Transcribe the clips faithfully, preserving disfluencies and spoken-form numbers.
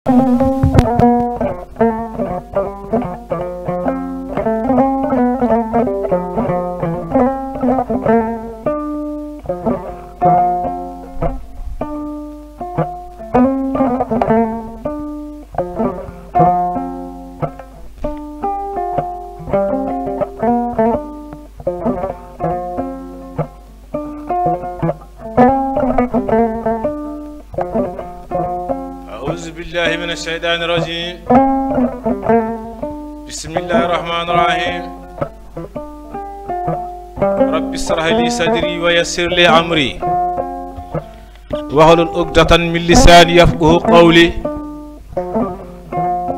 أعوذ بالله من الشيطان الرجيم. بسم الله الرحمن الرحيم. رب اشرح لي صدري ويسر لي أمري واحلل عقدة من لساني يفقهوا قولي.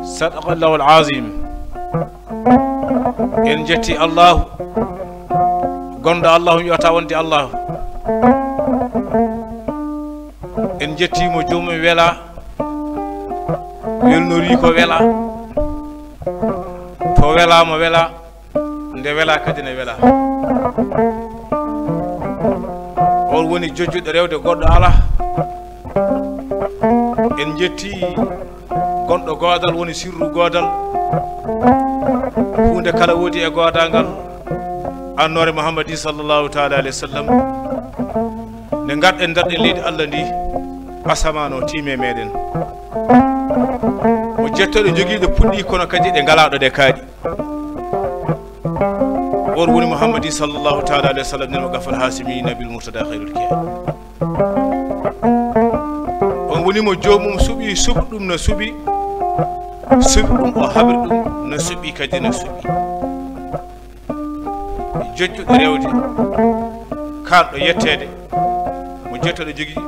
صدق الله العظيم. En njetti Allahu, gonɗo Allahu wi'ata wonde Allahu. En njetti mo joomum wela, welnori ko wela, to wela mo wela, nde wela kadi ne wela. On woni jojjuɗo rewde goɗɗo ala. En njetti gonɗo goodal woni sirru goodal. Huunde kala woodi e goodangal. Annoore Muhammadi sallallahu taala alayhi wa sallam. Nde ngarɗen ndarɗen leydi Allah ndi, asamaan o tiime meɗen. Mo jettoɗo jogiiɗo puɗɗi kono kadi ɗe ngalaɗo ɗe kaaɗi. On woni Muhammadi sallallahu taala alayhi wa sallam, neno gafal Hasimi Nabil Murtada Khairul Kiyaam. On woni mo joomum suɓi, suɓi ɗum no suɓi, suɓi ɗum o haɓri ɗum no suɓi kadi no suɓi. Jojjuɗo rewde, kaanɗo yetteede, mo jettoɗo jogii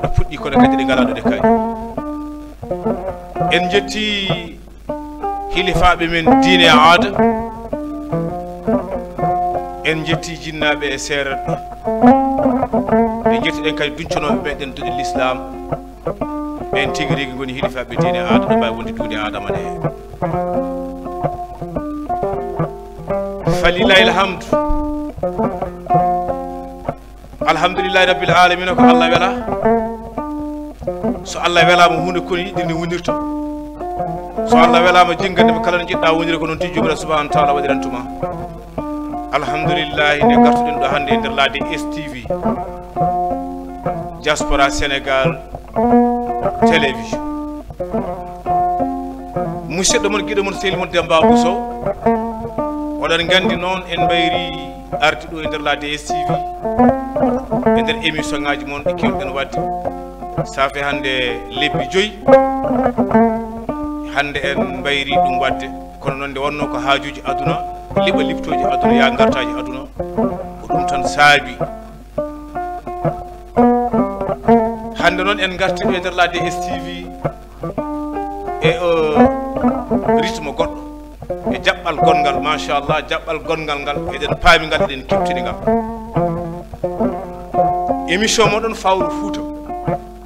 ɗo puɗɗi kono kadi ɗe ngalaɗo ɗe kaaɗi. En njetti hilifaaɓe men diine e aada. En njetti jinnaaɓe e seerenɓe. En njettiɗen kadi duñcanooɓe meɗen duɗe lislaam. Ɓen tigi rigi ngoni hilifaaɓe diine e aada, ɓe mbaawi wonde duunde Aadama nde. Falillahi alhamdu. Alhamdulillahi rabbil alamina, ko Allah wela. So Allah welama huunde, kono yiɗde nde wonirta. So Allah welama jinngande ma, kala no jiɗɗa wonire, ko noon tigi Joomiraaɗo subhanahu wa taala waɗirantuma. Alhamdulillahi, nde gartuɗen ɗo hannde e nder Laade S T V, Diaspora Sénégal Télévision. Musidɗo mon, giɗo mon, sehil mon Demba Bousso. Oɗon nganndi noon, en mbayri arde ɗo e nder Laade S T V, e nder émission ngaji mon ɗi kewɗen waɗde. Saafe hannde lebbi joyi, hannde en mbayri ɗum waɗde. Kono noon, nde wonno ko haajuuji aduna, liɓa liɓtooji aduna, yaa ngartaaji aduna, ko ɗum tan saabi. Hannde noon, en ngartii ɗo e nder Laade S T V e, euh, rythme goɗɗo, e jaɓɓal gonngal, machallah, jaɓɓal gonngal ngal, eɗen paami ngal, eɗen keɓtini ngal. Émission moɗon Fawru Fuuta,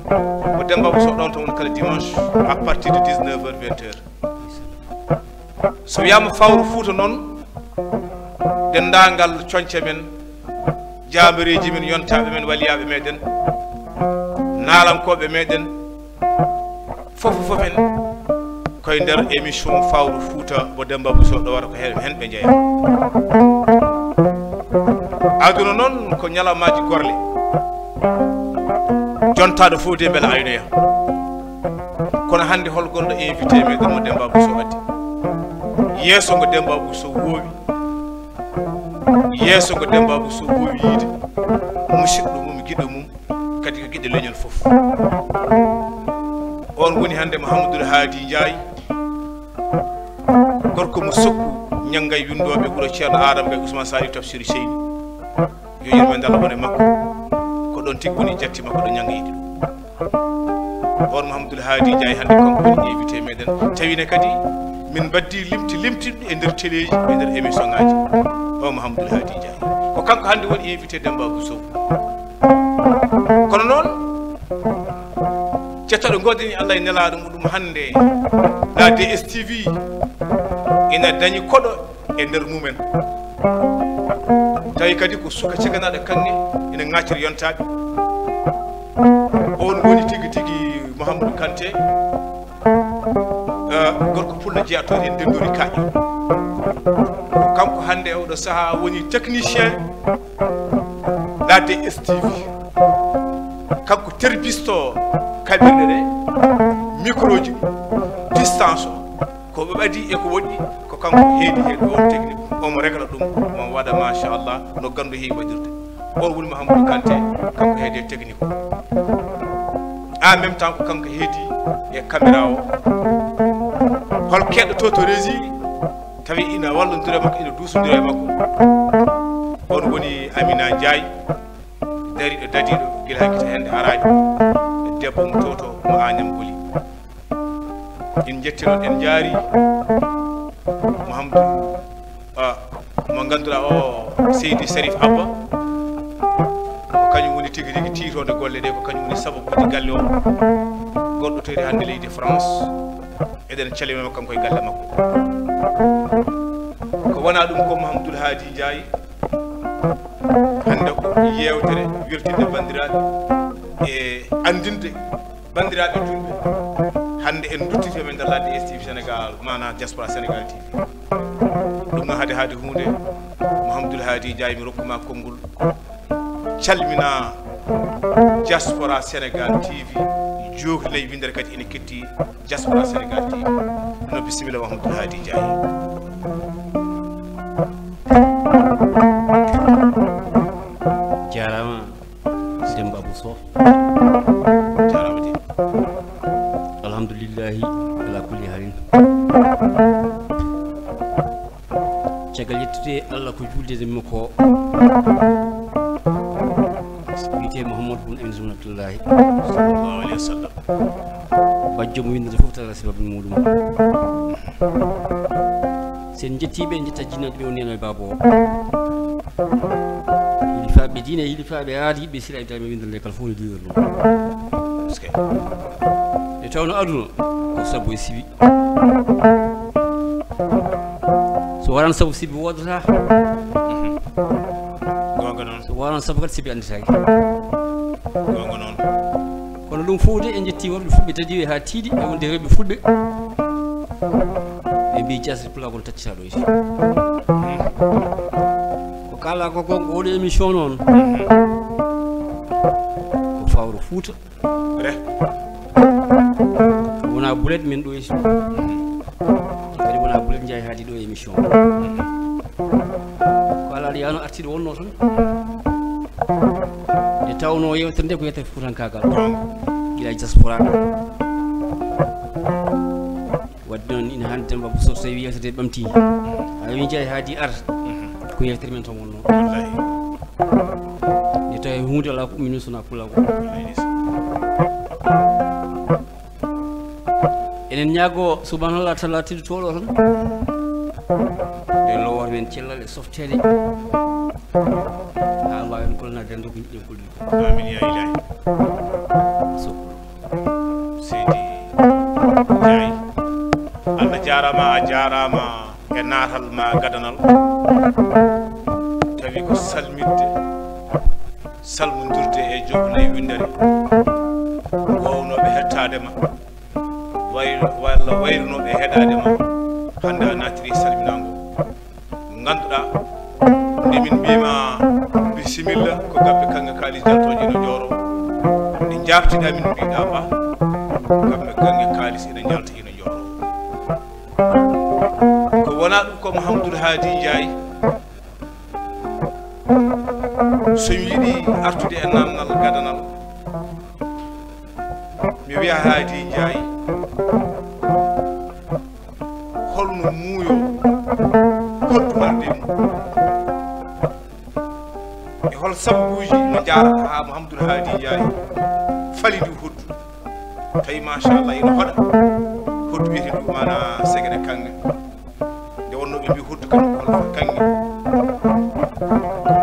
ko Demba Bousso ɗon to won kala dimanche à partir de dix-neuf heures, vingt heures. So wiyaama Fawru Fuuta noon, denndaangal coñce men, jaambareeji men, yontaaɓe men, waliyaaɓe meɗen, naalankooɓe meɗen, fof fof en koye nder émission Fawru Fuuta mo Demba Bousso ɗo wara ko heen, heen ɓe njeya. Aduna noon ko ñalamaaji gorle. Jontaaɗo fof de mbela aynoya. Kono hannde hol gonɗo invité meɗen mo Demba Bousso addi? Yeeso ngo Demba Bousso woowi. Yeeso ngo Demba Bousso woowi yiide. Musidɗo mum, giɗo mum, kadi ko giɗo leñol fof. On woni hannde Mouhamadoul Hadi Ndiaye, gorko mo Sokku Ñanngay, winndooɓe wuro Ceerno Adama Gaye Ousmane Saliou Tafsir Seyni. Yo yurmeende Allah won e makko. Ko ɗon tigi woni jatti makko ɗo Ñanngay yiɗi ɗum. On Mouhamadoul Hadi Ndiaye hannde kanko woni invité meɗen. Tawi ne kadi min mbaddi limti limtinɗi e nder téléji, e nder émission ngaji. O Mouhamadoul Hadi Ndiaye. Ko kanko hannde woni invité Demba Bousso. Kono noon, cettoɗo ngoodani Allah e nelaaɗo muɗum hannde, la D S T V ina dañi koɗo e nder mumen. Tawi kadi ko suka cekanaɗo kanŋe ina ŋacciri yontaaɓe. On woni tigi tigi Mouhamadou Kanté. gorko pullo jeyato heen ndenndori kaaƴe. Ko kanko hannde e oɗo sahaa woni technicien la D S T V. Kanko terbisto kaɓirɗe ɗe, microji, distance o, ko ɓe ɓadi e ko woɗɗi, ko kanko heedi e ɗo technique, omo régla ɗum, omo waɗa machallah no ganndo heewi waɗirde. On woni Mahamadou Kanté, kanko heedi e technique o. En même temps ko kanko heedi e caméra o. Hol keɗɗo to to régie, tawi ina wallondira e makko, ina duusondira e makko. On woni Amina Ndiaye, dariiɗo dadiiɗo gila hakkite hannde araani. Debbo mo toto mo Agnam Boli. En njetti noon, en njaari Mouhamadou, ah, mo ngannduɗaa o, Seydi Sarif Abba. Ko kañum woni tigi rigi tiitoonde golle ɗe, ko kañum woni sababuuji galle o. Gonɗo to hannde leydi France. Eɗen calmina mo kanko e galle makko. Ko wonaa ɗum ko Mahamadou Hadi Ndiaye. Hannde ko yeewtere weltinde banndiraaɓe e anndinde banndiraaɓe julɓe. Hannde en duttiti men nder ladde S T V Sénégal, maanaam Diaspora Sénégal T V. Ɗum noon hade hade huunde, Mahamadou Hadi Ndiaye, mi rokkuma konngol. Calmina Diaspora Sénégal T V, jookli nayi winndere kadi ene ketti Diaspora Sénégal T V. No bisimilla Mahamadou Hadi Ndiaye. Jaaraama Demba Abou Sow. Jaaraama de. Alhamdulillahi ala kulli halin. Caggal yettude Allah ko juulde e makko, wiyetee Mouhamadou Boun Amine Soun Abdoullahi, sallallahu alayhi wa sallam. Bajjo mo winndata fof tara sababu muɗum. Sen njettii ɓe, njetta jinnaaɓe ɓe, o nena e baaba o. Hilifaaɓe diine, hilifaaɓe aadi, yiɗɓe sira Ibrahima winndere nde kala fof ne diwir ɗum. Parce que nde tawno aduna ko sabu e sibi. So waran sabu sibi wodata. Mhm. Goonga noon. So waran sabu kadi sibi annditaaki. Goonga noon. Kono ɗum fof de en njetti worɓe fulɓe tadiiɓe haa tiiɗi e wonde rewɓe fulɓe. Ɓe mbi jasde pulagol taccitaɗo e. Mhm. Ko kala ko gonga oɗo émission noon. Mhm. Ko fawro Fuuta. Re. Wona bulet men ɗo e. Kadi wona bulet Njaay Haadi ɗo e émission. Ko alaa ɗo yano artiɗo wonno tan. Nde tawno yewtere nde ko yewtere fuutankaagal. Gila e diaspora. Wadde noon ina hannde Demba Bousso so tawi yewtere nde ɓamti. A wi Njaay Haadi ar. Ko yewtere men tan wonno. Wallahi. Nde tawi huunde alaa ko ummini so wonaa pulagol. Enen ñaago subhanallah taala teddutoɗo tan. Nde lowata men cellal e softeede. Haa Allah en kolna dendo ko yiɗen kolli ko. Amin ya ilahi. So. Seydi Njaay, Allah jaaraama, a jaaraama e naatal ma gadanal. Tawi ko salmitde, salmondirde e joɓnayi winndere, wawnooɓe hettaade ma, wayr-, walla wayrunooɓe heɗaade ma, hannde a naatiri salminaango. Ngannduɗaa, nde min mbiima bisimilla, ko gabbe kaŋŋe kaalis jaltooje ina jooro. Nde njaabtiɗaa min mbiɗaa ba, gabbe kaŋŋe kaalis ina njalta ina jooro. Ko wonaa ɗum ko Mouhamadou Hadi Ndiaye. So mi yiɗi artude e naamnal gadanal, mi wiya Hadi Ndiaye. Holno muuyo hoddu arde mum? E hol sababuuji no njaarata haa Mouhamadou Hadi Ndiaye fali ndu hoddu? Tawi machallah ina hoɗa hoddu wiyete ndu mana segene kanŋe. Nde wonno ɓe mbi hoddu kan hol kanŋe.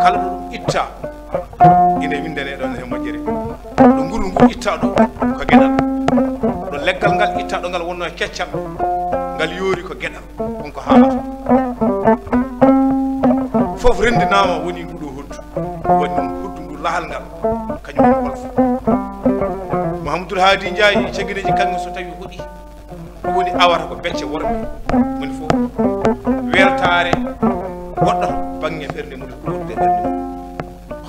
Kala ɗo ɗum itta ina windane ɗon he moƴƴere. Ɗo nguru ngu itta ɗo ko geɗal. Ɗo leggal ngal itta ɗo ngal wonno e keccal ngal yoori ko geɗal. On ko haalata. Fof renndinaama woni ndu ɗo hoddu. Woni noon hoddu ndu lahal ngal. Kañum woni golf. Mouhamadoul Haadi Ndiaye, cegeneeji kanŋe so tawi hoɗi. Ɗum woni awata ko becce worɓe. Woni fof weltaare woɗɗoto bannge ɓernde mum, ko wonde ɓernde mum.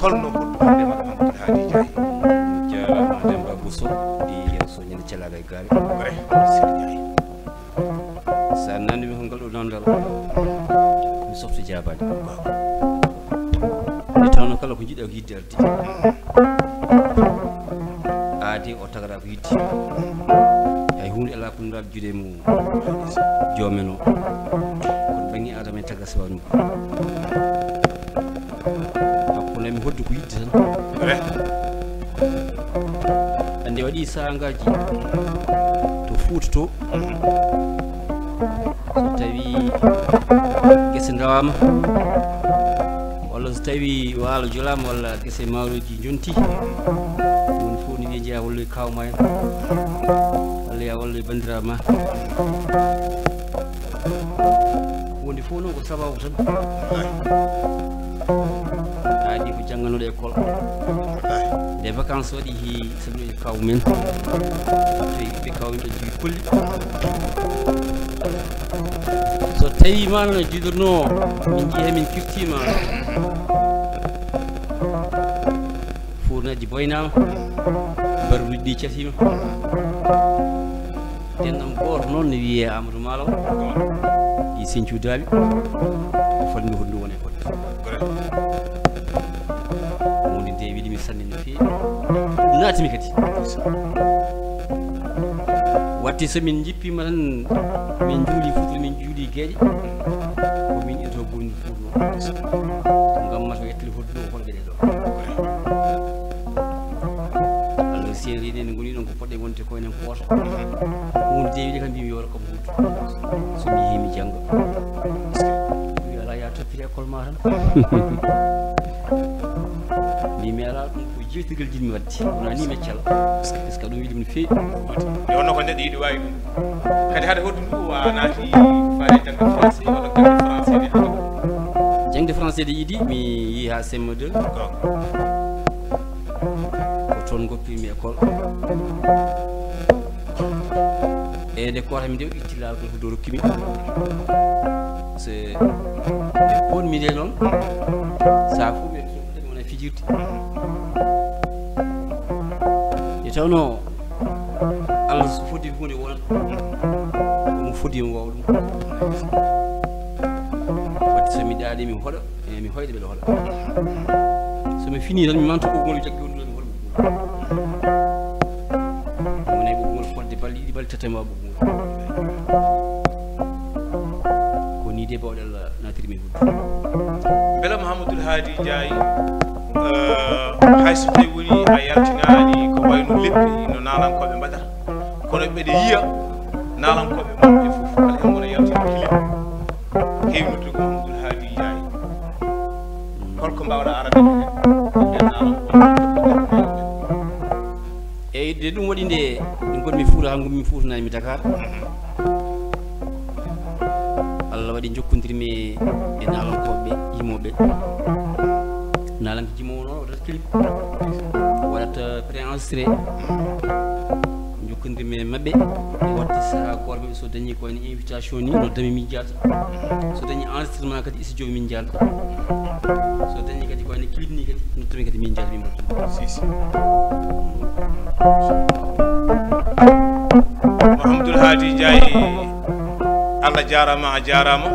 Holno huɗo hannde Mamadou Hadi Ndiaye? Jaaraama Demba Bousso, ɗi yen so ñande celaga e gaari. Ɓure, Seydi Ndiaye. Sa nanndimi ko ngal ɗo nanndal, mi softo jaabaade. Nde tawno kala ko njiɗɗa ko yiɗde arde. Aade o tagata ko yiɗde. Hay huunde alaa ko nulaaɗo juuɗe mum joomen o. Kono ɓaŋnge Aadama en taga siwanu. Hakkunde mi hoddu ko yiɗde tan. Ande waɗi saangaaji to Fuuta to, so tawi gese ndawaama, walla so tawi waalo jolaama, walla gese maaroji jonti, woni fof ni wiye jeeya walloy kawma en, walla ya walloy bandiraɓe ma. Woni fof noon ko sababu tan. Haa ɗi ko jannganoɗo école. Nde vacances waɗi, hi saluji kaw men. Tawi ɓe kaw men ɓe jogii kolli. So tawi ma noon jiɗirno min jeeya min kirtima. Furnaji boynama. Barbuji ɗi catima. Denɗam gooto noon ne wiyee Amadou Malaw. Ɗi sencu daali. Ko fotmi ko ɗum woni e fotde. Wonde nde wiɗi mi sanni no feewi. Ɗum naatimi kadi. Watti so min njippima tan, min njuuli fuutu, min njuuli geeƴe. Ko min ito boni fuutu. Ngam mata yettali fotde ɗo holɓe ɗe ɗo. Allah seeri ɗen ngoni ɗon ko poɗɗe wonde ko enen ko woto. Hunde de wiɗi kam mbimi yo kam hudu. So mi yimi janngo. Mi ala ya toppita école ma tan. Mi mera ɗum ko jeytugol jiɗmi waɗde. Wona ni meccal. Parce que ɗum wiɗi min feewi. Yo no ko neɗɗo yiɗi wawi ɗum. Kadi hade hoɗum ɗum wa naati faade janngo français walla janngo français de hade. Jangde français de yiɗi mi yi ha C M deux. Ko toon goppimi école. E nde kootami nde o itti laawol ko hudo rokkimi. Se on mi de noon. Sa fof mi wona fijirde. E tawno Allah so foti hunde wonat. Omo foti mo wawa ɗum. Waɗi so mi ɗaade mi hoɗa. E mi hoyde mbeɗa hoɗa. So mi fini tan mi manto ɓoggol jaggi wondude mi hoɗa ɓoggol. Wona e ɓoggol fodde balɗe ɗiɗi balɗe tati ma ɓoggol. Ko ni de bawɗe Allah natiri mi hudu. Mbela Mouhamadoul Hadi Ndiaye, eh, hay so tawi woni a yaltinaani ko wayno leppi no naalankooɓe mbaɗata, kono mbeɗa yiya naalankooɓe maɓɓe fof kala hen wona yaltina clip. Heewi noddude ko Mouhamadoul Hadi Ndiaye. Holko mbawɗa arande en? Nden naalankooɓe. Eyyi, de ɗum waɗi nde min ngonmi Fuuta, haa ngonmi Fuuta nayi mi Dakar. Allah waɗi jokkondirmi e naalankooɓe yimooɓe. Naalanke jimoowo noon waɗata clip, waɗata préenregistré. Jokkondirmi e maɓɓe, waɗde sahaa goto maɓɓe so dañi ko wayno invitation ni, noddami min jaada. So dañi enregistrement kadi studio min jaada. So dañi kadi ko wayno clip ni kadi, noddami kadi min jaada min mbaɗa. Si, si. Mouhamadoul Hadi Ndiaye, Allah jaaraama, a jaaraama.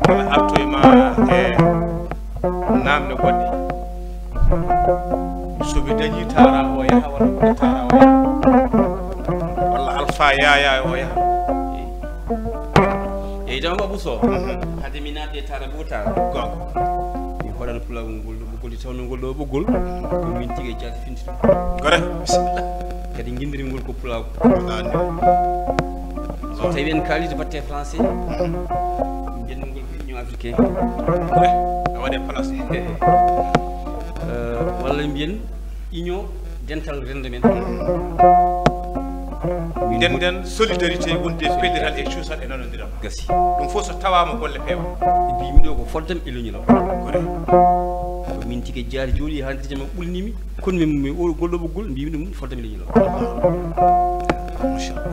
Allah arto e ma e namne goɗɗe. So mi dañi Tara o yaha, walla ko Tara o yaha. Walla Alpha Yaya o yaha. Eyyi, taw Babou Sow, hade mi naatde Tara Bou Tara. Goonga. Mi hoɗano pulaagu ngol ɗo ɓoggol, nde tawnoo ngol ɗo ɓoggol, ko min tigi e jaati finti ɗum. Gore, bisimilla. Kadi nginndiri ngol ko pulaagu. Wallahi. So tawi en kaali to batte français, njenno ngol ko Union Africaine. Gore, a waɗe place. Eh, walla mbiyen Union dental renndo men. Min Ndenden solidarité wonde pellital e cuusal e nanondiral. Gasi. Ɗum fof so tawaama golle peewa. Ɓe mbiyimi ɗo ko foddam e leñol am. Ko min tigi jaari jooɗi haa dirjam am ɓulnimi. Kono min mi o golɗo ɓoggol mbiymi ɗum foddam e leñol am. Machallah.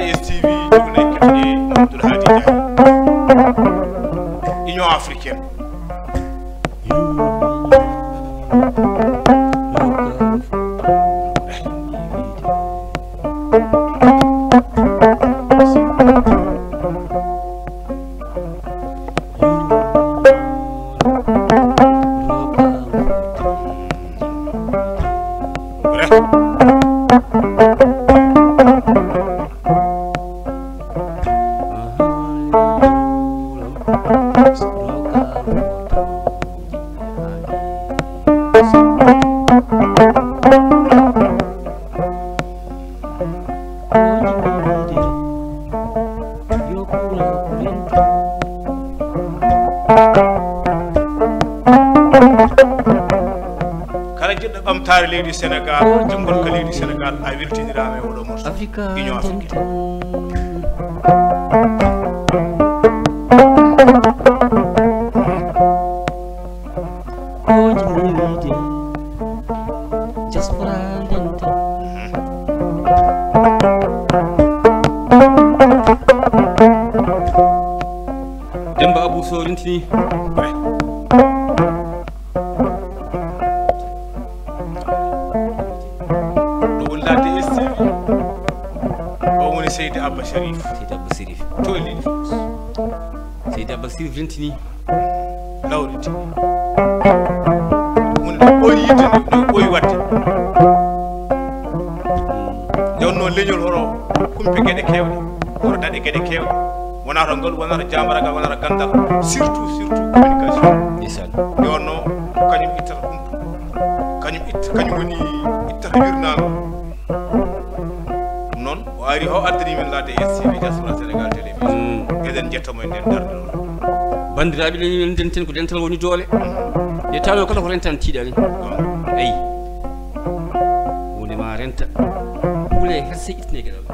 S T V, ɗum ne keɗoɗe Abdoul Hadi Ndiaye. Union africaine. Kala jiɗɗo ɓamtaare leydi Sénégal, jokkonka leydi Sénégal, a weltiniraama e oɗo morceau. Africa Union Africaine. Kooji mi wiide, diaspora ndenta. Demba Abou Sow rentini. Ɗo woni la D S T V. O woni Seydi Abba Sharif. Seydi Abba Sharif. To e leydi France. Seydi Abba Sharif rentini. Lawriti. Woni no ɓooyi yiɗde, no, no ɓooyi waɗde. Nde wonnoo leñol hono kumpe geɗe keewɗe, hono daɗe geɗe keewɗe. Wonaa to ngalu, wonaa to jaamaragal, wonaa to ganndal. Surtout, surtout communication. Ndeysaan. Nde wonnoo ko kañum ittata kumpa. Kañum itta, kañum woni ittata wirnaango. Ɗum noon, o ari o ardini men la D S T V, Diaspora Sénégal Télévision. Mm. Eɗen njettamo e nden darnde ɗo. Banndiraaɓe, eɗen ndenten ko dental woni doole. Nde tawnoo kala ko rentan tiiɗani. Eyi. Huunde ma renta. Huule herse ittine geɗal.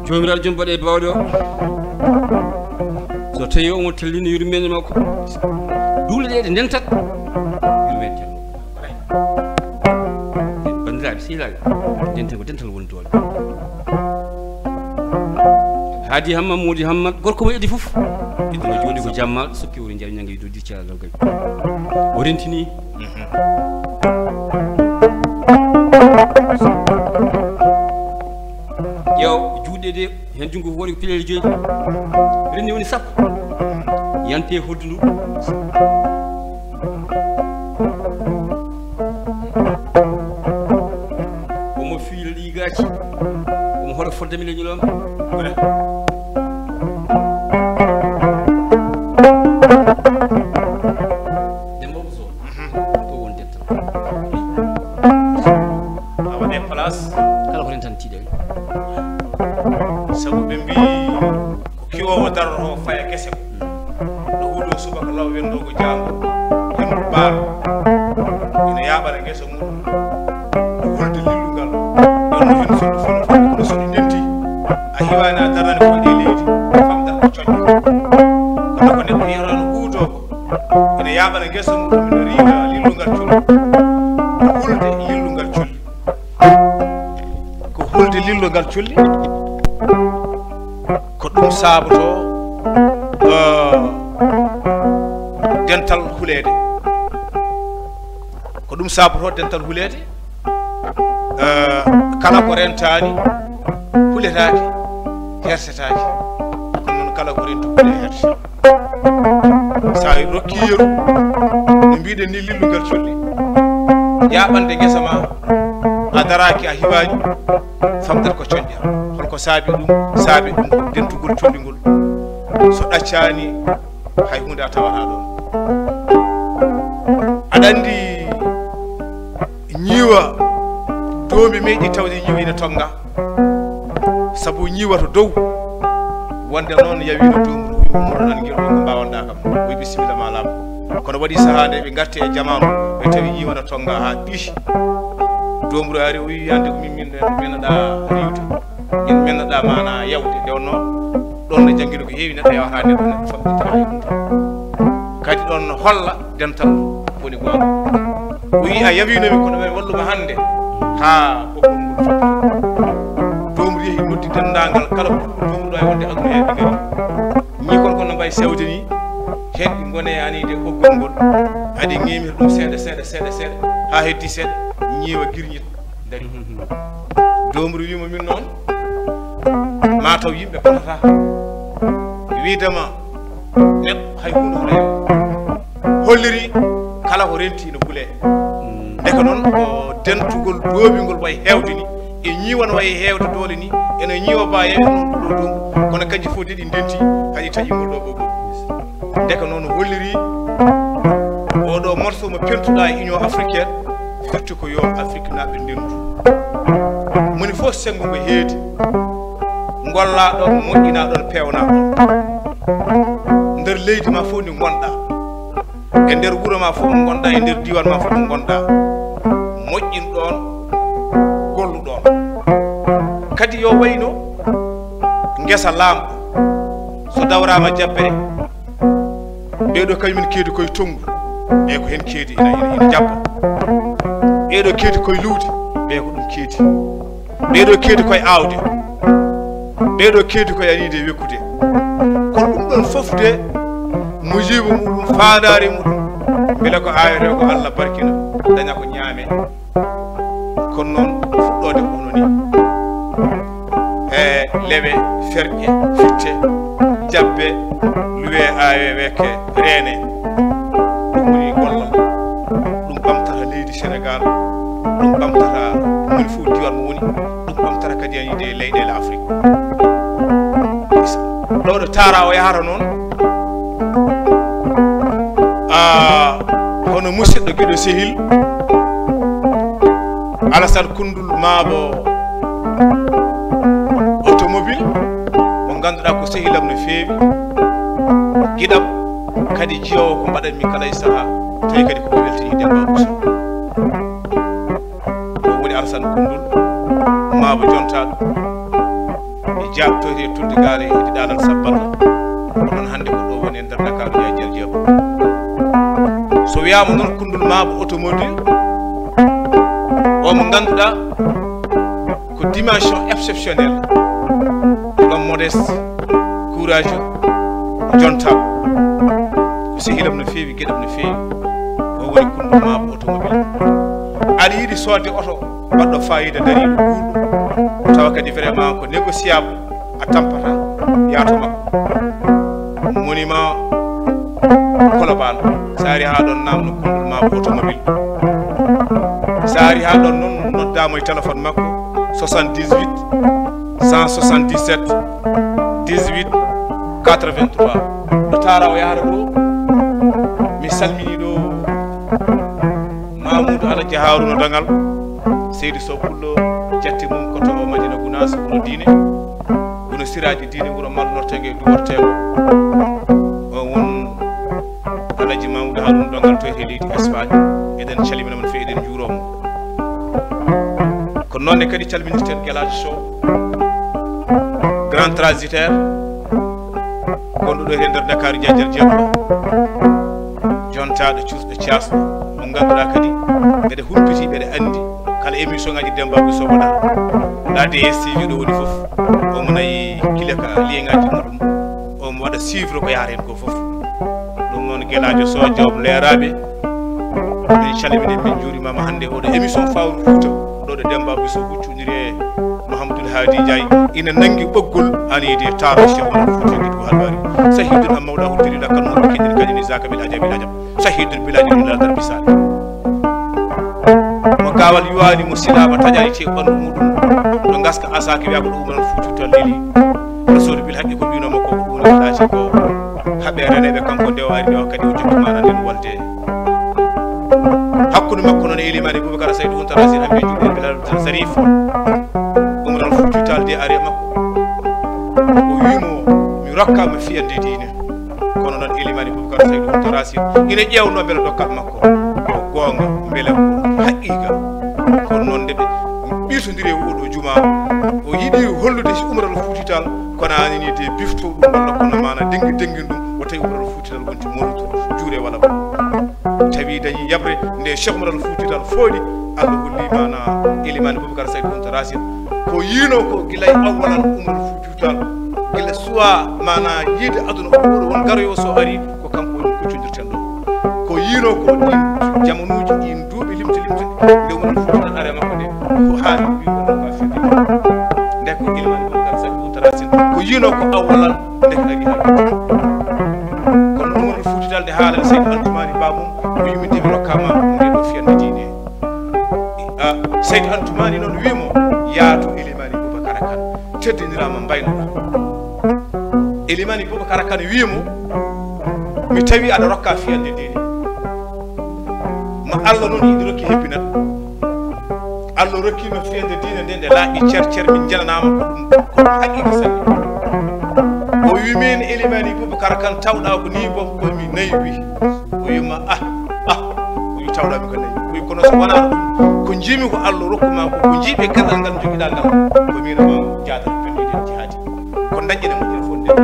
Joomiraaɗo jom baɗe bawɗe o, so tawi omo tellini yurmeende makko, duule ɗe ɗe ndentat, yurmeende tan. Banndiraaɓe sehilaaɓe, ndenten ko dental woni doole. Haadi Hamma, Moodi Hamma, gorko mo iddi fof. Iddi o jooɗi ko jammal, sokki woni njawi ñannga yiɗo di caalal gay. O rentini. Ƴeew juuɗe ɗe, heen junngo ko woni ko pileele joyi. Renndi woni sappo. Yante hoddu ndu. Omo fiila ɗi gaaci. Omo hoɗa fodde mi leñol on. Demba Ousmane. Ko won dental. A waɗe place. Kala ko ren tan tiiɗal. Sabu ɓe mbi ko kiwoowo darotoo faya gese. No huuɗo subaka law wendoogo jaango. Hemɗo baaro. Ina yaaɓana gese muɗum. No hulde lillungal. Ɗon no hino soɗi fono fono kono soɗi ndenti. A hiwaani a darani ko waɗi e leydi. Famɗata ko coñɗo. Kono ko neɗɗo yiyata no huuɗo. Ina yaaɓana ngesa mum, no riiwa lillungal colli. Hulde lillungal colli. Ko hulde lillungal colli. Ko ɗum saabotoo, eh, dental huleede. Ko ɗum saabotoo dental huleede. Eh, kala ko rentaani, huletaake, hersetaake. Kono noon kala ko rentu, hule, herse. So a rokkii yeru, no mbiɗen ni, lillungal colli, yaaɓande ngesa ma, a daraaki, a hiwaani, famɗat ko coñɗa. Holko saabi ɗum? Saabi ɗum ko dentugol colli ngol. So ɗaccaani, hay huunde a tawata ɗoon. Aɗa anndi ñiiwa, doombi meeɗi tawde ñiiwa ina tonnga. Sabu ñiiwa to dow, wonde noon yawiino doomru, wi mo moɗon ngel ɗo ko mbawanɗa kam. Wi bisimilla ma laamɗo. Kono waɗi sahaa nde ɓe ngarti e jamaanu, ɓe tawi ñiiwa no tonnga haa ɓiici. Doomru ari, o wi, "Yande ko min, min, min menaɗa riiwde, min menaɗa mana yawde." Nde wonno ɗon no janngino ko heewi, neɗɗo yawata nder ɗo, neɗɗo famɗinta hay hunde. Kadi ɗon no holla dental woni goonga. O wi'i a yawinomi kono ɓe walluma hannde haa ɓoggol ngol fuɗɗi. Doomri yehi noddi denndaangal kala ko doomruɗo e wonde aduna he ɓe ngari. Ñii kon kono mbayi sewde ni, heen ɗi ngone aniide ɓoggol ngol. Adi ŋeemir ɗum seeɗa, seeɗa, seeɗa, seeɗa, haa heddi seeɗa, ñiiwa girñit. Dari. Doomri wiimo min noon, ma taw yimɓe potata. Wiidama neɗɗo hay huunde hono yaw. Holliri kala ko renti no hulee. Ndeke noon ko dentugol doobingol wayi heewde ni, e ñiiwa no wayi heewde doole ni, ene ñiiwa ba yeeɓe noon ɗo dow. Kono kanji fof de ɗi ndenti, haɗi taƴi ngol ɗo ɓoggol. Ndeke noon holliri oɗo morceau mo pentuɗa e Union Africaine, firti ko yo Afrique naaɓe ndendu. Moni fof senngo ngo heedi. Ngolla ɗon, moƴƴina ɗon, peewna ɗon. Nder leydi ma fof ndi ngonɗa. E nder wuro ma fof mo ngonɗa, e nder diiwaan ma fof mo ngonɗa. Moƴƴin ɗon, gollu ɗon. Kadi yo wayno ngesa laamɗo. So dawraama jabbere, ɓeeɗo kañumen keedi koye tonngu, ɓe ko heen keedi ina, ina, ina jabba. Ɓeeɗo keedi koye luude, ɓe ko ɗum keedi. Ɓeeɗo keedi koye aawde. Ɓeeɗo keedi koye aniide e wekkude. Kono ɗum ɗon fof de, mujiibo muɗum, faandaare muɗum, mbele ko aawetee ko Allah barkina, daña ko ñaame. Kono noon fuɗɗoode ko hono ni. E lewe, ferƴe, fitte, jabbe, luwe, awe, wekke, reene. Ɗum woni gollal. Ɗum ɓamtata leydi Senegaal. Ɗum ɓamtata moni fof diiwaan mo woni. Ɗum ɓamtata kadi aniide e leyɗeele Afrik. Ɗo ɗo taara o yahata noon. Ah, hono musidɗo giɗo sehil Alassane Koundoul Mabo automobile, mo ngannduɗaa ko sehilam no feewi, giɗam, kadi jiyoowo ko mbaɗanmi kala e sahaa, tawi kadi ko weltini Demba Bousso. Ɗum woni Alassane Koundoul Mabo jontaaɗo. E jaaɓtoyde e tulde gaare e ɗi ɗaalal sabballa. Ko noon hannde ko ɗo woni e nder Dakar, Jaajar Jeego. So wiyaama noon Koundoul Mabo automobile, o mo ngannduɗaa ko dimension exceptionnelle, l'homme modeste, courageux, jontaaɗo. Ko sehilam no feewi, geɗam no feewi. O woni Koundoul Mabo automobile. Aɗa yiɗi soodde oto baɗɗo faayiida dariiɗo ɓuuɗo, tawa kadi vraiment ko négociable, a tampata yaato makko. Monument Colobane, so ari haa ɗon naamno Koundoul Mabo automobile. So ari haa ɗon noon noddaama e téléphone makko soixante-dix-huit cent soixante-dix-sept dix-huit quatre-vingt-trois. Ɗo taara o yahata ɗo, mi salmini ɗo Mamoudou Alaji Harouna Dangal, Seydi Sow Pullo, jatti mum ko to Madina Gounass, wuro diine, wuro siraaji diine, wuro malnorteego e duworteego. O won Alaji Mamoudou Harouna Dangal to e leydi Espagne. Eɗen calmina mo no feewi, eɗen njuuroo mo. Ko noon ne kadi calminirten Gelaajo Sow, grand transitaire, gonɗo ɗo e nder Dakar, Jaajar Jeego, jontaaɗo cuusɗo caasɗo, mo ngannduɗaa kadi mbeɗa humpiti, mbeɗa anndi kala émission ngaji Demba Bousso waɗata, la D S T V ɗo woni fof, omo nayi gila ka lien ngaji muɗum, omo waɗa suivre ko yahata heen ko fof. Ɗum noon, Gelaajo Sow, joom leeraaɓe, min calmini, min njuurimaama hannde oɗo émission Fawru Fouta, ɗo ɗo Demba Bousso huccondiri e Mahamadou Hadi Ndiaye, ina nanngi ɓoggol aniide taaro Cheikh Oumar Fouti Guidou Halwari. Sahidun am mawlahu dalila kan nuru kidin kadini zaka bil ajabil ajab. Sahidun bila jibin la darbi sali. Mo gaawal yuwaani, mo silaama taƴaani tew ɓanndu muɗum. No ngaska asaaki wiya ko ɗo Oumar Fouti Tall leli. Rasulu bil haqqi ko mbinoo mo ko, ko ɗum woni ko ɗaati ko. Haɓe reneɓe kanko nde o ari ɗo kadi o jokki maana nden wolde. Hakkunde makko noon e Elimani Boubacar Saydou Ountara Sine Hamidou Diouf Bilal Abdou Sarif. Oumar Fouti Tall de ari e makko. O wiimo mi rokkaama fiyande diine. Kono noon Elimani Boubacar Saydou Ountara Sine ina ƴeewno mbele dokkal makko ko goonga, mbele ko haqiiqa. Kono noon nde ɓe ɓiisondiri e oɗo juma, o yiɗi hollude si Oumar Fouti Tall kono ani ni de bifto ɗum walla kono maana dengi dengin ɗum. tawi Umar al Fuuti Taal wonti mawɗo juure walla mo tawi dañi yaɓre nde Cheikh Umar al Fuuti Taal fooɗi. Allah holli mana Elimani Boubacar Saïd Kounta Racine ko yiino ko gila e awwalan Umar al Fuuti Taal gila suwa mana yiide aduna o ɗo won garoyo so ari ko kanko woni kuccodirten ɗo ko yiino ko ɗin jamanuuji ɗin duuɓi limti limti nde Umar al Fuuti Taal ari makko nde ko haali wiiɗo ka firde nde ko Elimani Boubacar Saïd Kounta Racine ko yiino ko awwalan nde ko ari haali kono Umar al Fuuti Taal nde haalani Saïd Antumani Babum o yummi nde ɓe rokkama nde ɗo fiyande diine Saïd Antumani noon wiimo yaato Elimani Boubacar Kane teddinirama mbaynoɗa Elimani Boubacar Kane wiimo mi tawi aɗa rokka fiyande diine ma Allah noon yiɗi rokki hebbinat Allah rokkima fiyande diine nde nde laaɓi cer cer min jananama ko ɗum ko ɗum haqiqa sanni o wi min Elimani Boubacar Kane tawɗa ko ni boom komi nayi wi o wima ah ah o wi tawɗami ko nayi o wi kono so wonano ɗum ko jiimi ko Allah rokkuma ko ko jiiɓe gandal ngal jogiɗa ngal ko min ma jaadal fenɗiɗen jihaadi ko dañƴen e moƴƴere fof nden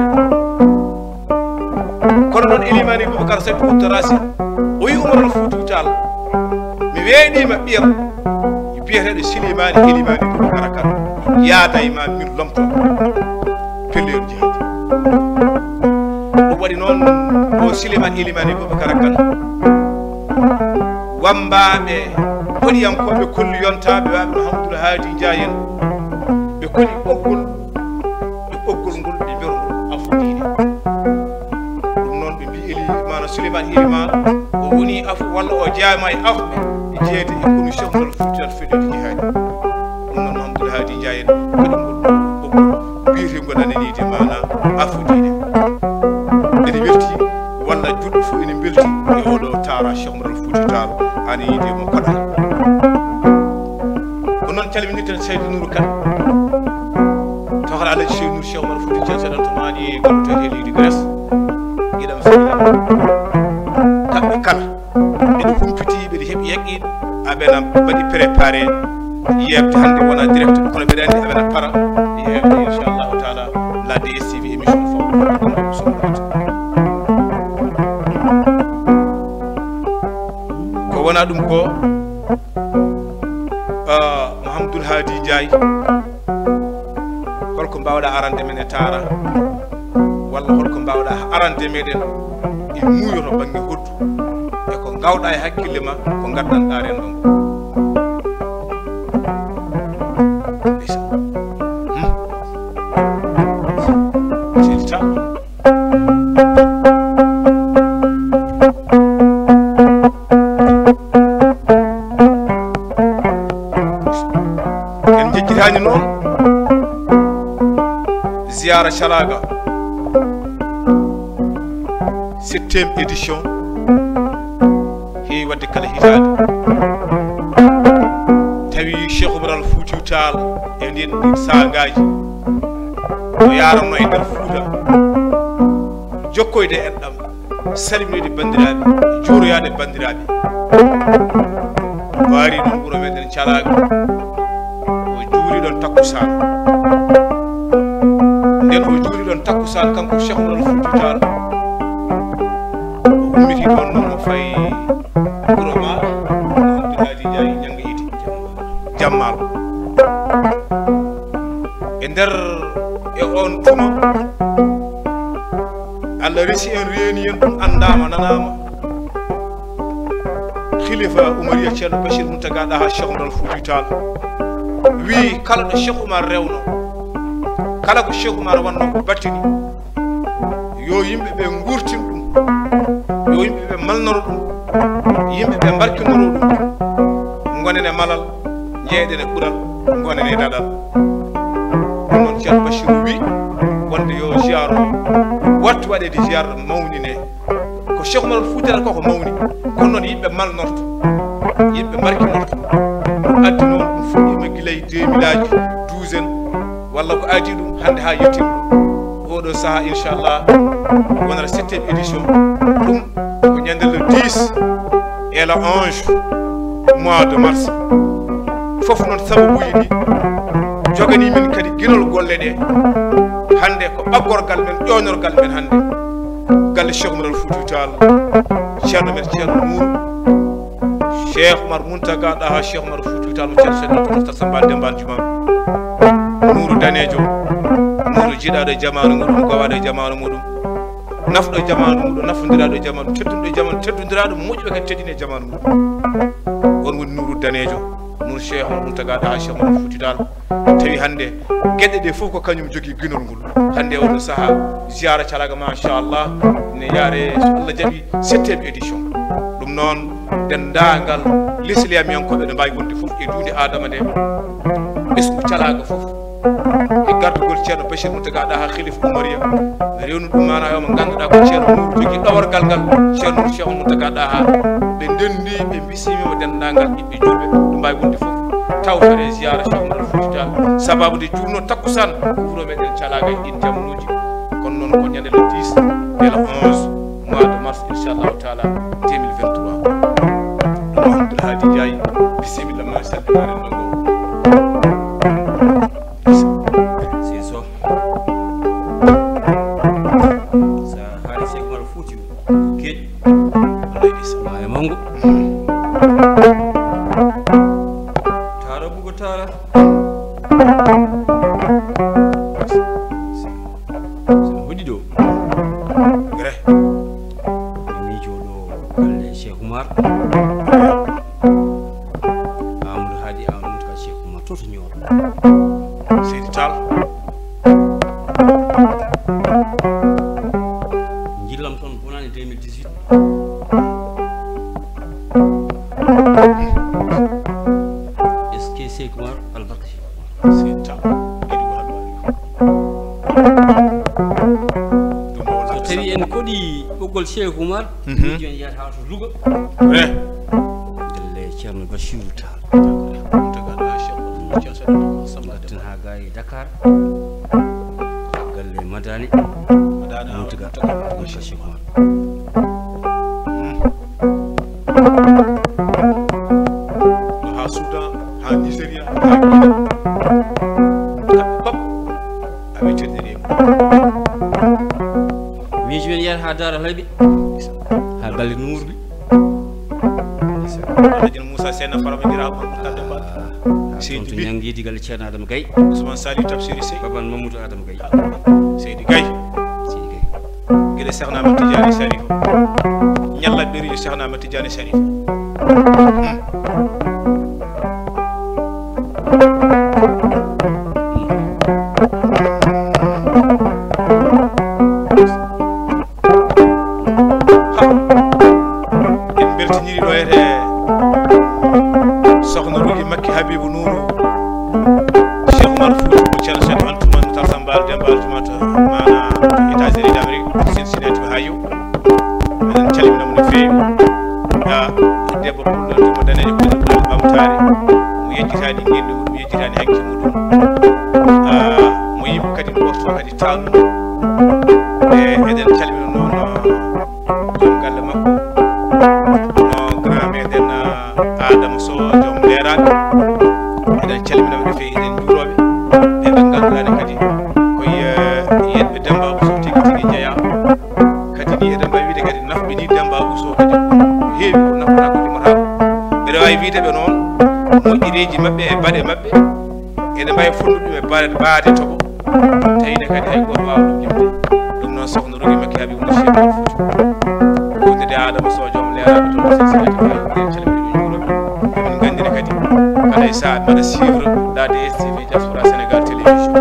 kono noon Elimani Boubacar Saïd Kounta Racine o wi Umar al Fuuti Taal mi weeɗima ɓiyam biyeteɗo Silimani Elimani Boubacar Kane yaada e ma min lomto pelleyon jihaadi ɗum waɗi noon o Silimani Elimani Boubacar Kane wambaɓe hoɗiyankoɓe kolli yontaɓe waɓe Mahamadou Hadi Ndiaye en ɓe koli ɓoggol ɓe ɓoggol ngol ɓe mbiyata ngol afo diine ɗum noon ɓe mbi eli mana souleymane elimane o woni afo walla o jeyama e afɓe e jeeyde e commission ngol fuutinat fedde jihaadi ɗum noon mahamadou hadi ndiaye en waɗi ngol ɓoggol mbiyetengol ananide mana afo diine ene welti walla julɓe fof ene mbelti e oɗo tara cheikh oumar al fouti taro ananide mo kaɗa ko noon calminirten seydi nouru kane Toxal Alhaji Cheikh Nour Cheikh Omar Fouti Thiel seɗan to maani e goɗɗo to e leydi Grèce. Iɗam seydi kamɓe kala ɓeɗo humpiti ɓeɗo heɓi yaqqin aɓena mbaɗi préparé yewte hannde wona direct kono mbeɗa anndi aɓena para yewte inchallahu taala la D S T V émission fof ko wona ɗum ko Mouhamadoul Hadi Ndiaye holko mbawɗa arande men e tara walla holko mbawɗa arande meɗen e muuyo to bangge hoddu e ko ngawɗa e hakkille ma ko gaddanɗa rendo ngo en jejjitaani noon ziyara calaga septième édition heewi wadde kala hitaade tawi cheikh oumar al fouti taal e ndin ɗin saagaji o yaranno e nder fouta jokkoyde enɗam salminoyde banndiraaɓe juuroyaade banndiraaɓe o ari ɗum wuro meɗen calaga o juuri ɗon takkusaan nden o juuri ɗon takkusaan kanko cheikh oumar al fouti taal o ummiti ɗon noon o fayi wuro ma abdoulhadi ndiaye ñannga idi jammal e nder e on tuma allah resi en reeni en ɗum anndama nanama khilifa oumariya ceerno bachir mountaga ɗaha cheikh oumar al fouti tal wi kala ɗo cheikh oumar rewno kala ko cheikh oumar wanno ko battini yo yimɓe ɓe gurtin ɗum yo yimɓe ɓe malnoro ɗum yimɓe ɓe mbarkinoro ɗum gonen e malal jeeɗen e ɓural gonen e daɗal ɗum noon ceerno bachiru wi wonde yo ziar o wattu waɗede ziar mawnine ko cheikh oumar al fuutata koko mawni kono noon yimɓe malnorto yimɓe mbarkinorto addi noon ɗum fuɗɗima gila e deux mille aji douze en walla ko adi ɗum hannde ha yettima ɗum oɗo saaha inchallah wonata septième édition ɗum ko ñande le dix et le onze mois de mars fof noon sababuji ɗi jogani min kadi guinol golle ɗe hannde ko ɓaggorgal men ƴoynorgal men hannde galle Cheikh Oumar Foutiyou Tall, Ceerno men Ceerno Nour, Cheikh Oumar Mountaga Daha, Cheikh Oumar Foutiyou Tall, mo Ceerno Seydou Moussa Samba Demba Juma, Nouru Danejo, Nouru jiiɗaaɗo e jamaanu muɗum, gowaaɗo e jamaanu muɗum, nafɗo e jamaanu muɗum, nafondiraaɗo e jamaanu, teddunɗo e jamaanu, teddundiraaɗo, moƴƴuɓe kadi teddini e jamaanu muɗum. On woni Nouru Danejo, Nouru Cheikh Oumar Mountaga Daha, Cheikh Oumar Foutiyou Tall. Tawi hannde geɗe ɗe fof ko kañum jogii ginol ngol. Hannde oɗo sahaa, ziyara calaga, machallah, ne yaare, so Allah jaɓi, septième édition. Ɗum noon, denndaangal lislamiyankoɓe no mbaawi wonde fof e duunde Adama nde, ɓesngu calaga fof, e gardugol Ceerno Bachir Mountaga Daha, Khalifa Oumariya, mi rewnu ɗum maana, yo mo ngannduɗaa ko Ceerno Nour jogii ɗoworgal ngal, Ceerno Nour Cheikh Mountaga Daha, ɓe ndenndi, ɓe mbisimiima denndaangal ɓiɓɓe juulɓe, ɗo mbaawi wonde fof, tawtoreede ziyara Cheikh Oumar Foutiyou Tall, sababu nde juulno takkusaan wuro meɗen calaga e ɗin jamanuuji. Kono noon ko ñande le dix et le onze mois de mars, inchallahu taala, deux mille vingt-trois. Ɗum Abdoul Hadi Ndiaye, bisimilla ma, salminaare ndongo. C'est ça. Sa haali Cheikh Oumar Foutiyou, geej. Wallaay ndeysaan. Maa e manngu. Taara bugo taara. Sene hoɗi ɗo. Gre. Miijo ɗo galle Cheikh Oumar. Amadou Hadi Amadou ka Cheikh Oumar toto Nioro. Seydi Tall. Jillam toon bonani deux mille dix-huit. Est-ce que Cheikh Oumar albarka Cheikh Oumar? Seydi Tall. Ɗiɗi ko haɗu ari. Ɗum o So tawi en koɗi ɓoggol Cheikh Oumar, Mhm. Miijo en yahata to Louga. Eh. Galle Ceerno Bachirou Tall. Tagaɗo ha Cheikh Oumar Foutiyou Tall. Ngarten ha ga e Dakar. Galle Madani. Madani, Moutaga, Moutaga, Moutaga Cheikh Oumar. Ɗo ha Soudan, ha Nigeria, ha Guinée. Kamɓe fop, a wettiniri e mum. Miijo men yaha ha Daara Laɓi, ha galle Nourou. Alhaji Moussa Seyna Farama Jira Abou Moussa Demba. Ah, Seydi toon to Bi. Ñangi digal Ceerno Adama Gaye. Ousmane Saliou Tafsiri Sey. Baban Mamadou Adama Gaye. Seydi Gaye. Seydi Gaye. Gila Cheikh Ahmed Tidiane Sharif. Ñalla berijo Cheikh Ahmed Tidiane Sharif. En mbeltinirii ɗo e Sokhna Rougui Makki Habibou Nourou, Cheikh Oumar Foutiyou, Ceerno Cheikh Anta Oumar Makhtar Samba Demba Aljumaata, mana États-Unis d'Amérique, Cincinnati, Ohio. Eɗen calmina mo no feewi. Ah, debbo pullo, debbo daneejo, ko debbo ɓamtaare. Mo yejjitaani ngenndiwol, mo yejjitaani hakke muɗum. Ah, mo yimɓe kadi mborto kadi taalno. E eɗen calmina noon, ah, joom galle makko, no grand meɗen, ah, Adama Sow, joom leeraaɓe. Eɗen calmina ɓe no feewi, eɗen njuuroo ɓe. E ɓe ngannduɗaa ne kadi ko, eh, yiɗɓe Demba Bousso tigi tigi jeyaa. Kadi ni eɗen mbaawi wiide kadi nafɓe ni Demba Bousso kadi ko heewi ko nafata ko limataa ko. Mbeɗa waawi wiide ɓe noon moƴƴereeji maɓɓe e baɗe maɓɓe. Ene mbaawi fondude ɗum e baade, baade toɓo. Tawi ne kadi hay gooto waawa ɗum yimde. Ɗum noon Sokhna Rougui Makki Habibou Nourou Cheikh Oumar Foutiyou. Wondude Adama Sow joom leeraaɓe toon Cincinnati, Ohio, en calminii ɗum, njuuroo ɗum. Emin nganndina kadi kala e sahaa mbaɗa suivre la D S T V Diaspora Sénégal Télévision.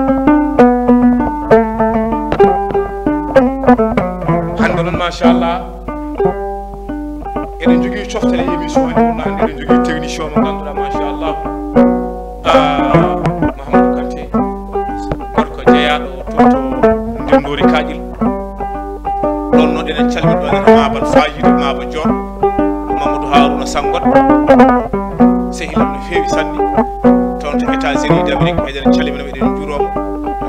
Hannde noon machallah eɗen njogii coftale émission hannde wonno hannde eɗen njogii technicien mo ngannduɗaa machallah, ah, Mahamadou Kanté, gorko jeyaaɗo to, to Ndenndoori Kaaƴel. Ɗoon noon eɗen calmina ɗoon en Maba Fayida, Maba Joon, Mamadou Harouna Sangot, sehil am no feewi sanne, toon to États-Unis d'Amérique, eɗen calmina mo, eɗen njuuroo mo.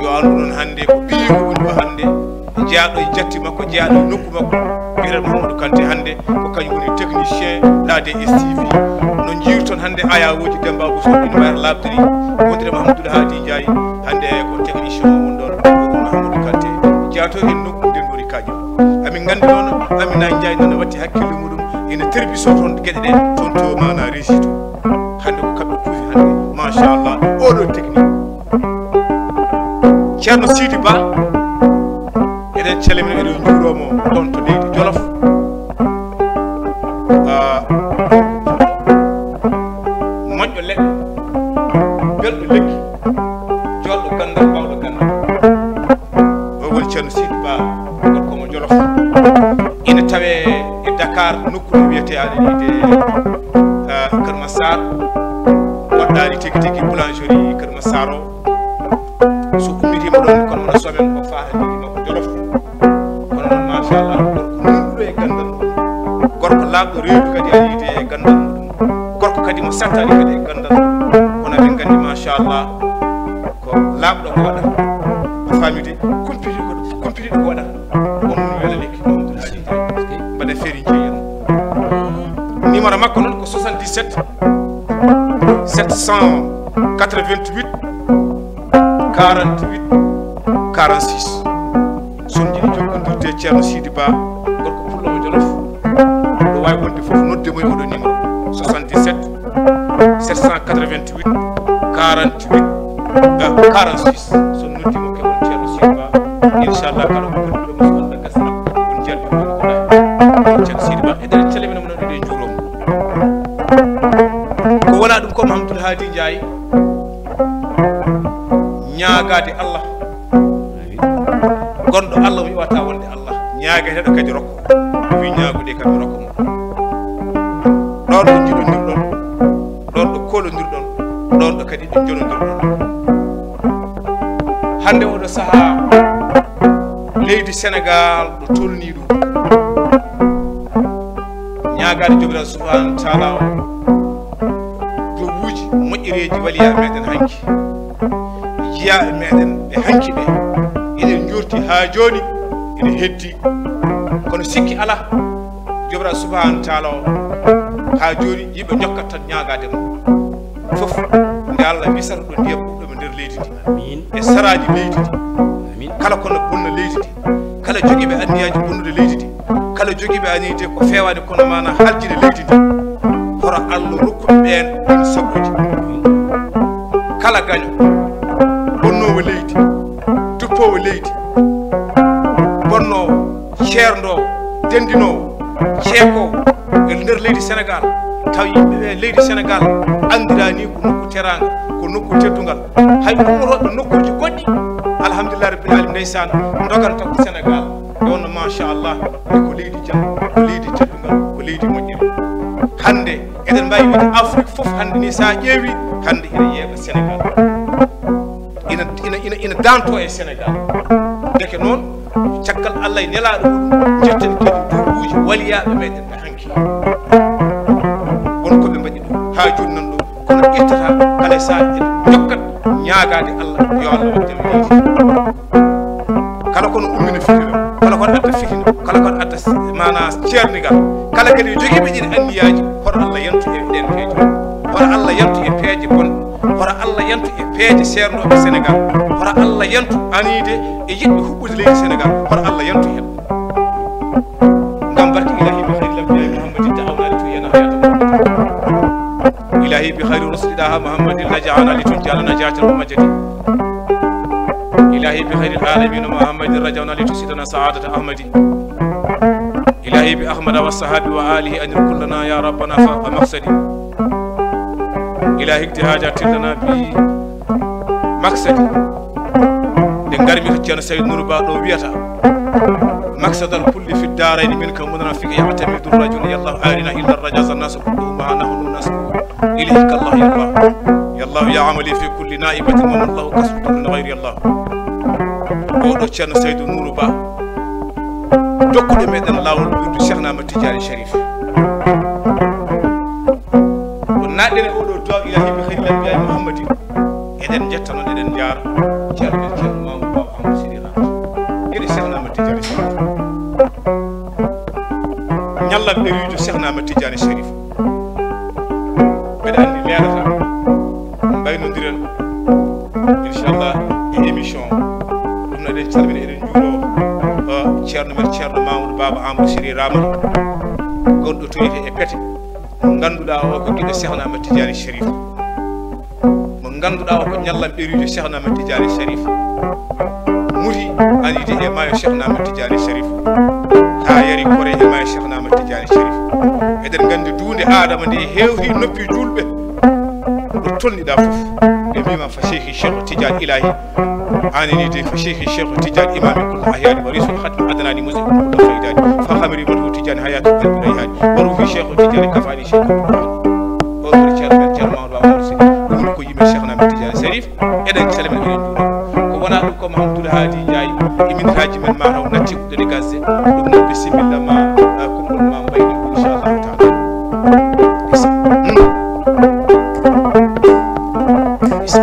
Yo anndu noon hannde ko ɓiyiiko woni ɗo hannde, jeyaaɗo e jatti makko, jeyaaɗo e nokku makko, biyeteeɗo Mahamadou Kanté hannde, ko kañum woni technicien la D S T V. No njiirton hannde ayawooji Demba Bousso ina mbayra laaɓdiri, wondude Mahamadou Hadi Ndiaye, hannde ko technicien o woni ɗoon, ko Mahamadou Kanté, jeyaaɗo e nokku Ndenndoori Kaaƴel. Amin nganndi noon, Amina Ndiaye noon watti hakkille muɗum, ina terbiso toon geɗe ɗe, toon to mana régie to. Hannde ko kamɓe kuufi hannde, machallah, oɗo technique. Ceerno Sidi Ba, eɗen calmina, eɗen njuuroo mo ɗoon to leydi Jolof. Ah, moƴƴo leɗɗe, belɗo lekki, joɗɗo ganndal, bawɗo ganndal. O woni Ceerno Sidi Ba, gorko mo Jolof. Ina tawe e Dakar, nokkuure wiyetee aɗa yiide, ah, Kër Massar. Waɗɗaani tigi tigi boulangerie Kër Massar o. So ummitiima ɗoon, kono wona semaine ko faata leydi makko Jolof. Kono noon, machallah, gorko nunɗuɗo e ganndal muɗum. Gorko laaɓɗo reedu kadi aɗa yiide e ganndal muɗum. Gorko kadi mo santaani kadi e ganndal muɗum. Kono eɗen nganndi, machallah, ko laaɓɗo ko waɗata. A faami de, kumpitiiɗo ko, kumpitiiɗo ko waɗata. Won ɗum wela lekki, won ɗum haaji. Mbaɗa feere njeeyen. Numéro makko noon ko soixante-dix-sept, sept cent quatre-vingt-huit, quarante-huit, quarante-six. So on njiɗi jokkondirde e Ceerno Sidi Ba, gorko pullo mo Jolof, ɗo waawi wonde fof, nodde mo e oɗo numéro, soixante-dix-sept, sept cent quatre-vingt-huit, quarante-huit, euh, quarante-six. So noddi mo, keɓon Ceerno Sidi Ba. Inchallah, kala ko woni ɗo, so Allah gasi, on njalbi ko ɗa. Ceerno Sidi Ba, eɗen calmina mo, noon eɗen njuuroo mo. Ko wona ɗum ko Mahamadou Hadi Ndiaye, ñaagaade Allah. Gonɗo Allah, mi wi'ata wonde Allah. Ñaageteeɗo kadi rokko. O wi ñaagude kam mi rokka mo. Ɗoon ɗo njiɗondirɗon, ɗoon ɗo koolondirɗon, ɗoon ɗo kadi ɗo njonondirɗon. Hannde oɗo sahaa, leydi Senegaal ɗo tolnii ɗo, ñaagaade Joomiraaɗo Subhaanahu wa Taala o, jowuuji moƴƴereeji waliyaa meɗen hanki, jiyaaɓe meɗen ɓe hanki ɓe, eɗen njoorti haa jooni, ene heddi. Kono sikki alaa, Joomiraaɗo Subhaanahu wa Taala o, haa jooni yimɓe njokkat tan ñaagaade mo. Fof nde Allah wisata ɗo ndiyam ɓurɗo e nder leydi ndi. Amiin. E saraaji leydi ndi. Amiin. Kala ko no bonna leydi ndi. Kala jogiiɓe anniyaaji bonnude leydi ndi. Kala jogiiɓe anniyaaji ko feewaani kono maana haljine leydi ndi. Hoto Allah rokku ɓeen ɗiin sabuuji. Kala gaño, bonnoowo leydi, duppoowo leydi, bonnoowo, ceerndoowo, denndinoowo, ceekoowo e nder leydi Senegaal, taw yimɓe ɓe leydi Senegaal anndiraani ko nokku teraanga, ko nokku teddungal. Hay ummotooɓe nokkuuji goɗɗi, alhamdulillahi rabbil alamin, ndeysaan, ndoganta ko Senegaal. Nde wonno, machallah, ko leydi jam, ko leydi teddungal, ko leydi moƴƴere. Hannde eɗen mbaawi wiide Afrik fof hannde ni, so a ƴeewi, hannde ina yeeɓa Senegaal. Ina, ina, ina, ina daanto e Senegaal. Ndeke noon, caggal Allah e nelaaɗo muɗum, njetten kadi duuɓuuji waliyaaɓe meɗen ɓe hanki. Won ko ɓe mbaɗi ɗum haa jooni nan ɗo, kono ƴettata kala sahaa, en njokkat ñaagaade Allah, yo Allah waɗ jam e leydi. Kala kono ummina fitina, kala kono adda fitina, kala kono adda s-, maana ceernigal, kala kadi jogiiɓe ɗiin anniyaaji, hoto Allah yantu e ɗeen peeje. Hoto Allah yantu e peeje bonɗe. Hoto Allah yantu e peeje seernooɓe Senegaal. Hoto Allah yantu aniide e yiɗɓe huɓɓude leydi Senegaal. Hoto Allah yantu heen. Ngam barke Ilaahi bi khayri l-anbiyaa Muhammadin da'awna li tuhyina hayata Muhammadin. Ilaahi bi khayri rusuli Daha Muhammadin raja'na li tunjana najatan wa majadi. Ilaahi bi khayri l-alamina Muhammadin raja'na li tusidana sa'adata Ahmadi. Ilaahi bi Ahmada wa sahabi wa alihi anir kullana ya rabbana fawqa maqsadi. Ilaahi ikti hajatin lana bi maqsadi. Nde ngarmi to Ceerno Saydu Nuuru Ba ɗo wiyata, maqsadal kulli fi daarayni minka munan fika ya'tamidu rajul, ya Allah arina illa rajaza nasa kulluhum ma nahnu nasbu ilayka Allah ya Allah. Ya Allah ya amali fi kulli naibatin wa man lahu kasbu durrin ghayri Allah. Oɗo Ceerno Saydu Nuuru Ba, jokkuɗo meɗen laawol wirdu Cheikh Ahmad Tidiane Chérif. Ko naɗɗen e oɗo du'a Ilaahi bi khayri l-anbiyaa Muhammadin. Eɗen njetta noon, eɗen njaara ceerno men Ceerno Mamadou Baba Amadou Sidi Anta. Eɗe Cheikh Ahmad Tidiane Chérif. Ñallam ɓe wiijo Cheikh Ahmad Tidiane Chérif. Mbeɗa anndi leerata. Mbaynondiren, inchallah, e émission. Ɗum no eɗen calmina, eɗen njuuro, uh, Ceerno men Ceerno Mamadou Baba Amadou Siri Ramata, gonɗo to wiyetee e Pete, mo ngannduɗaa o ko giɗo Cheikhna Ahmed Tidiane Chérif, mo ngannduɗaa o ko ñallanɓeriijo Cheikhna Ahmed Tidiane Chérif, muti anide e maayo Cheikhna Ahmed Tidiane Chérif, haa yari kore e maayo Cheikhna Ahmed Tidiane Chérif. Eɗen nganndi duunde Aadama nde heewti noppi juulɓe, ɗo tolniɗaa fof, ɓe mbiima fa Cheikhi Cheikh Tidiane Ilahi, aanini de fa Cheikhi Cheikh Tidiane imami kullu ahyani wa risul khatmi adnani muzi kullu faydani fa hamri matu Tidiane hayatu qalbi rayhani wa ruhi Cheikh Tidiane kafani Cheikh Abdou Wahab. O woni Ceerno men Ceerno Mamadou Amadou Sy, ɗum woni ko yimɓe Cheikhna men Tidiane Chérif, eɗen calmina, eɗen njuura. Ko wonaa ɗum ko Mahamadou Hadi Ndiaye e miniraaji men ma taw natti. Dédicacé ɗum noon, bisimilla ma, eh, konngol ma mbayni ɗum, inchallahu taala. Bis- hmm. Bis-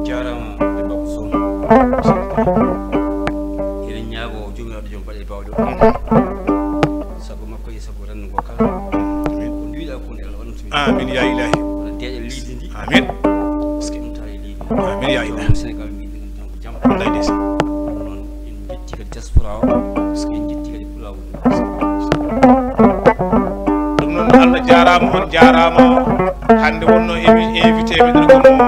Jaaraama, Demba Bousso. Eɗen ñaago Joomiraaɗo Jom Baɗe Bawɗe o. Sabu makko e sabu renndo ngo kala. Amin. Ko mbiɗa ko nde Allah waɗan tumi. Amin ya ilahi. Wona deeƴa leydi ndi. Amin. Parce que ɗum tawi leydi. Amin ya ilahi. Sénégal mbiɗen tan ko jam. Wallahi ndeysaan. Ɗum noon en njetti kadi diaspora o. Parce que en njetti kadi pulaagu. Ɗum noon Allah jaaraama, on jaaraama. Hannde wonno emi invité meɗen ko mo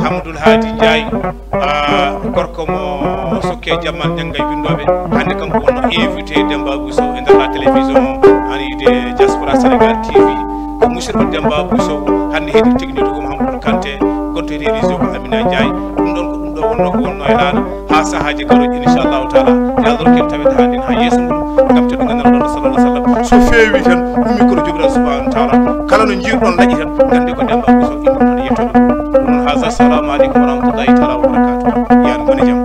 Hamdoul Hadi Ndiaye. Ah, gorko mo Sokke Jammal Ñannga e Winndooɓe, hannde kanko wonno invité Demba Abou Sow e nder la télévision, ani de Diaspora Sénégal T V. Ko musidɗo Demba Abou Sow, hannde heedi technique ko Mahamadou Kanté, gonto heedi régie ko Amina Ndiaye. Ɗum ɗon ko ɗum ɗo wonno ko wonno e laana, haa sahaaji garooji, inchallahu taala. Yo Allah rokku en tawede haa nden haa yeeso mum, ngam teddugal Nelaaɗo sallallahu alaihi wasallam. So feewi tan, ɗum micro Joomiraaɗo subhanahu wa taala. Kala no njiiruɗon laƴi tan, nganndi ko Demba Abou Sow immoto tan yettude. Ɗum noon, haza, assalamu aleykum wa rahmatullahi taala wa barakatuh. Yo Allah wone jam.